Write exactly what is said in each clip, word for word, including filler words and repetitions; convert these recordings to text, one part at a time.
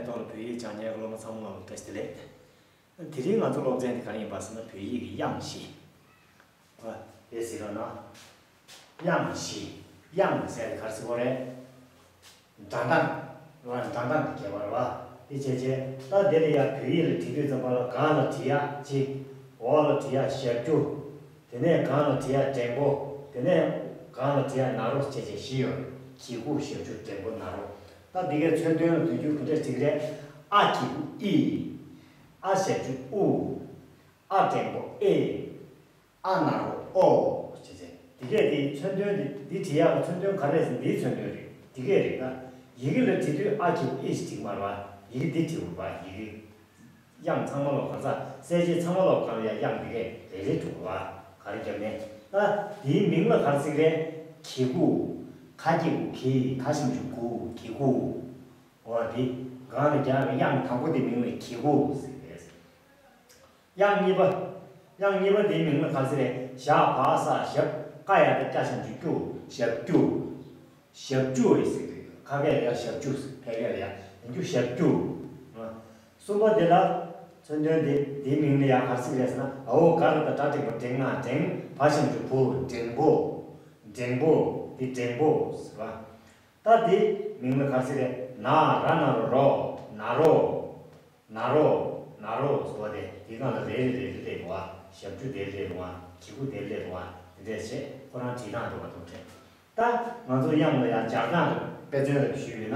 ཐོག་ལ་བོད་ཡིག་སྦྱང་མཁན་སློབ་མ་ཚང་མ་ལ་བཀྲ་ཤིས་བདེ་ལེགས། དེ་རིང་ང་ཚོ་སློབ་ཚན་དེ་ག་རེ་ཡིན་པ་ཟེར་ན། བོད་ཡིག་གི་དབྱངས་བཞི། ཨ། དེ་ཟེར་རོགས་གནང་། དབྱངས་བཞི། དབྱངས་ཟེར་དེ་ག་རེ་ཟེར་དགོས་རེད། སྒྲ་གདངས་རེད་བ། སྒྲ་གདངས་དེ་ཁྱད་པར་རེད་བ། དེ་བྱས་བྱས་ད་དེ་ལ་ཡ་བོད་ཡིག་ལ་བྲིས་དུས་ཙམ་པ་ལ་ག་ལ་བྲིས་ཡ་གཅིག་འོག་ལ་བྲིས་ཡ་ཞབས་ཀྱུ། དེ་ནས་གང་ལ་བྲིས་ཡ་འགྲེང་པོ། དེ་ནས་གང་ལ་བྲིས་ཡ་ན་རོ་བྱས་བྱས་བཞི་ཡོད། གི་གུ་ཞབས་ཀྱུ་འགྲེང་པོ་ན་རོ། ད་འདི་གའི་མཚོན་དོན་ལ་དོན་འགྱུར་ག་འདྲ་ཞིག་རེད། ཨ་གི་གུ་ཨི། ཨ་ཞབས་ཀྱུ་ཨུ། ཨ་འགྲེང་པོ་ཨེ། ཨ་ན་རོ་ཨོ། བྱས་བྱས་འདི་གས་དེའི་མཚོན་དོན་དེ་འདི་བྲིས་ཡག་གི་མཚོན་དོན་ག་རེ་རེད་ཟེར་ན་འདིའི་མཚོན་དོན་རེད། འདི་གས་རེད། ད་ཡི་གེ་ལ་བྲིས་དུས་ཨ་གི་གུ་ཨི་ཞིག་བྲིས་ཀྱི་མ་རེད་བ། ཡི་གེ་འདི་བྲིས་དགོས་པ་ཡི་གེ། དབྱངས་ཚང་མ་ལོག་གང་ཟག་གསལ་བྱེད་ཚང་མ་ལོག་གང་ལ་ཡང་དབྱངས་འདི་གས་རེ་རེ་འགྲོ་བ། ག་རེ་བརྒྱབ་ནས། ད་དེའི་མིང་ལ་ག་རེ་ཟེར་གི་རེད། གི་གུ། ག་གི་གུ་གི། ག་ཞབས་ཀྱུ་གུ། གི་གུ། འོ་དེ། གང་ལ་རྒྱག་གི་དབྱངས་དང་པོ་དེ་མིང་ལ་གི་གུ་ཟེར་གི་རེད། དབྱངས་གཉིས་པ། དབྱངས་གཉིས་པ་དེའི་མིང་ལ་ག་རེ་ཟེར་གི་རེད། ཞ་བ་ས་ཞབས། ཀ་ཡ་བཏགས་སྐྱ་ཞབས་ཀྱུ་ཀྱུ། ཞབས་ཀྱུ། ཞབས་ཀྱུ་ཡིན་ཟེར་གི་རེད། ཁ་སྐད་ལ་ཡ་ཞབས་ཀྱུ་ཟེར། ཕལ་སྐད་ལ་ཡ་ཡིན་རྒྱུ་ཞབས་ཀྱུ། གསུམ་པ་དེ་ལ་མཚོན་དོན་དེ་དེའི་མིང་ལ་ཡ་ག་རེ་ཟེར་གི་རེད་ཟེར་ན། འ་འོག་ག་ལ་བཏགས་སྒྲ་འགྲེང་བུ་འགྲེང་། ང་འགྲེང་། བ་ཞབས་ཀྱུ་བུ། འགྲེང་བུ། འགྲེང་བུ། དེ་འགྲེང་བུ་ཟེར་བ། ད་དེའི་མིང་ལ་ག་རེ་ཟེར་གི་རེད། ན་ར་ན་རོ་རོ། ན་རོ། ན་རོ། ན་རོ་ཟེར་བ་དེ་དེའི་སྒང་ལ་རེ་རེ་རེ་རེ་སླེབས་འདུག་བ། ཞབས་ཀྱུ་དེ་སླེབས་འདུག་བ། གི་གུ་དེ་སླེབས་འདུག་བ། དེ་འདྲས་བྱས་ཁོ་རང་བྲིས་སྟངས་འདྲ་བ་འདུག་དྲན། ད་ང་ཚོ་དབྱངས་ལ་ཡང་སྦྱར་སྟངས་དཔེ་མཚོན་ལ་ཞུས་ཡོད་ན།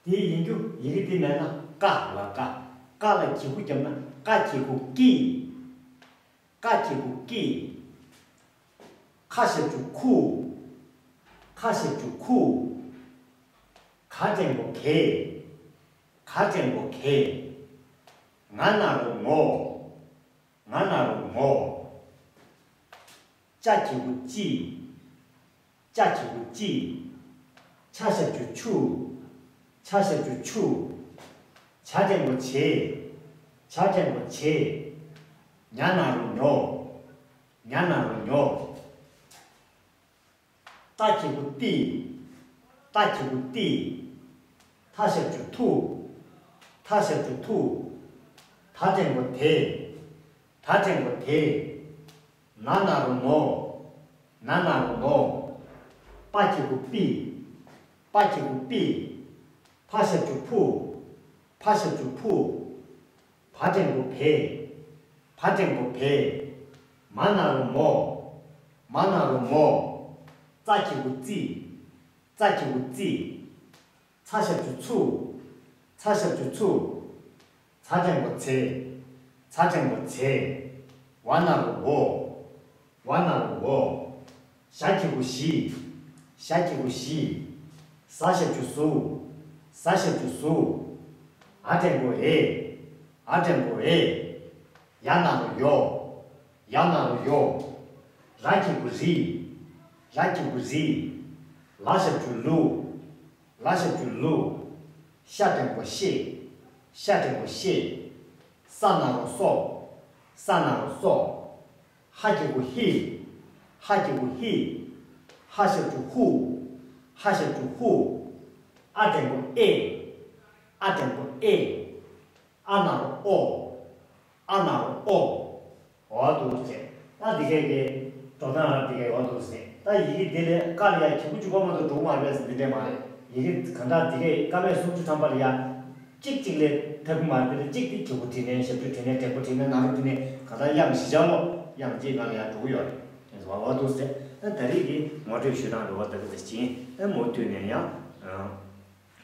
དེ་ཡིན་རྒྱུ་ཡི་གེ་དེ་མེད་ན་ཀ་ལ་ཀ། ཀ་ལ་གི་གུ་བརྒྱབ་ན་ཀ་གི་གུ་ཀི། ཀ་གི་གུ་ཀི། ཁ་ཞབས་ཀྱུ་ཁུ། ཁ་ཞབས་ཀྱུ་ཁུ། ག་འགྲེང་བུ་གེ། ག་འགྲེང་བུ་གེ། ང་ན་རོ་ངོ། ང་ན་རོ་ངོ། ཅ་གི་གུ་ཅི། ཅ་གི་གུ་ཅི། ཆ་ཞབས་ཀྱུ་ཆུ། ཆ་ཞབས་ཀྱུ་ཆུ། ཇ་འགྲེང་བུ་ཇེ། ཇ་འགྲེང་བུ་ཇེ། ཉ་ན་རོ་ཉོ། ཉ་ན་རོ་ཉོ། ཏ་གི་གུ་ཏི། ཏ་གི་གུ་ཏི། ཐ་ཞབས་ཀྱུ་ཐུ། ཐ་ཞབས་ཀྱུ་ཐུ། ད་འགྲེང་བུ་དེ། ད་འགྲེང་བུ་དེ། ན་ན་རོ་ནོ། ན་ན་རོ་ནོ། པ་གི་གུ་པི། པ་གི་གུ་པི། ཕ་ཞབས་ཀྱུ་ཕུ། ཕ་ཞབས་ཀྱུ་ཕུ། བ་འགྲེང་བུ་བེ། བ་འགྲེང་བུ་བེ། མ་ན་རོ་མོ། མ་ན་རོ་མོ། ཙ་གི་གུ་ཙི། ཙ་གི་གུ་ཙི། ཚ་ཞབས་ཀྱུ་ཚུ། ཚ་ཞབས་ཀྱུ་ཚུ། ཚ་འགྲེང་བུ་ཚེ། ཚ་འགྲེང་བུ་ཚེ། ཝ་ན་རོ་ཝོ། ཝ་ན་རོ་ཝོ། ཞ་གི་གུ་ཞི། ཞ་གི་གུ་ཞི། ཟ་ཞབས་ཀྱུ་ཟུ། ཟ་ཞབས་ཀྱུ་ཟུ། འ་འགྲེང་བུ་འེ། འ་འགྲེང་བུ་འེ། ཡ་ན་རོ་ཡོ། ཡ་ན་རོ་ཡོ། ར་གི་གུ་རི། ར་གི་གུ་རི། ལ་ཞབས་ཀྱུ་ལུ། ལ་ཞབས་ཀྱུ་ལུ། ཤ་འགྲེང་བུ་ཤེ། ཤ་འགྲེང་བུ་ཤེ། ས་ན་རོ་སོ། ས་ན་རོ་སོ། ཧ་གི་གུ་ཧི། ཧ་གི་གུ་ཧི། ཧ་ཞབས་ཀྱུ་ཧུ། ཧ་ཞབས་ཀྱུ་ཧུ། འ་འགྲེང་བུ་འེ། འ་འགྲེང་བུ་འེ། འ་ན་རོ་འོ། འ་ན་རོ་འོ། འོ་འདུག་ཟེར། ད་འདི་གས་ཀྱི་འགྲོ་སྟངས་ར་འདི་གས་འོ་འདུག་ཟེར། ད་ཡི་གེ་འདི་ལས་ཀ་ལ་ཡ་གི་གུ་གཅིག་པོ་མ་གཏོགས་འགྲོ་གི་མ་རེད་ཟེར་འདི་འདྲས་མ་རེད། ཡི་གེ་ག་འདྲ་འདི་གས་ཀ་མད་སུམ་ཅུ་ཐམ་པ་ལ་ཡ་གཅིག་གཅིག་ལས་ཐབས་ཀྱི་མ་རེད། འདི་ལ་གཅིག་དེ་གི་གུ་བྲིས་ནས་ཞབས་ཀྱུ་བྲིས་ནས་འགྲེང་བུ་བྲིས་ནས་ན་རོ་བྲིས་ནས་ག་འདྲ་དབྱངས་བཞི་ཆ་ལོ་དབྱངས་གཅིག་ནང་ལ་ཡ་འགྲོ་གི་ཡོད་རེད། འོ་འདུག་ཟེར། ད་ད་རེས་ཀྱི་ངོ་སྤྲོད་ཞུ་སྟངས་འདྲ་བོ་ད་ག་ཚོད་ཅིག་ཡིན། མུ་མཐུད་ནས་ཡང་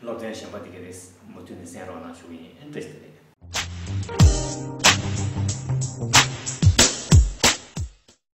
སློབ་ཚན་གཞན་པ་འདི་གས་རེད། མུ་མཐུད་ནས་གསན་རོགས་གནང་ཞུ་གི་ཡིན། བཀྲ་ཤིས་བདེ་ལེགས།